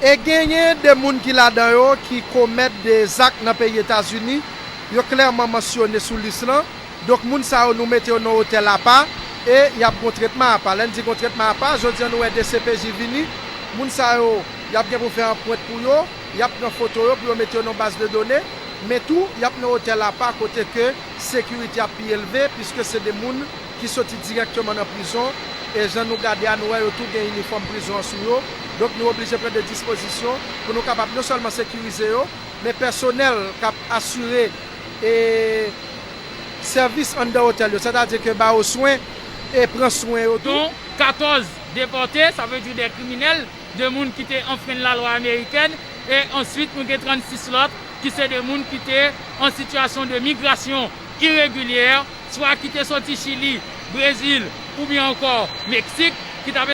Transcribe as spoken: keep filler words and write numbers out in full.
E genyen de moun ki ladan yo ki komèt de zak nan peyi Etazini, yo klèman mansyone sou lis lan. Donk, moun sa yo, nou mete yo nan otèl apa e y ap gon tretman apa. Lè n di gon tretman apa, jodi a nou wè D C P J vini, moun sa yo, y ap gen pou fè anprent pou yo, y ap pran foto yo pou yo mete yo nan baz de done, men tou, y ap nan otèl apa kote ke sekirite ap pi elve, piske se de moun ki soti dirèkteman nan prizon, e jan nou gade a, nou wè yo tou gen inifòm prizon an sou yo. Donk, nou oblije pran de dispozisyon pou nou kapab non sèlman sekirize yo, men pèsonèl k ap asire e sèvis anndan otèl yo, sètadi ke ba yo swen e pran swen yo tou. Dont katòz depòte, sa vle di de kriminèl, de moun ki te anfrenn lalwa amerikèn, e answit nou gen trannsis lòt ki se de moun ki te an sitiyasyon de migrasyon iregilyè, swa ki te soti Chili, Brezil oubyen ankò Meksik, ki t ap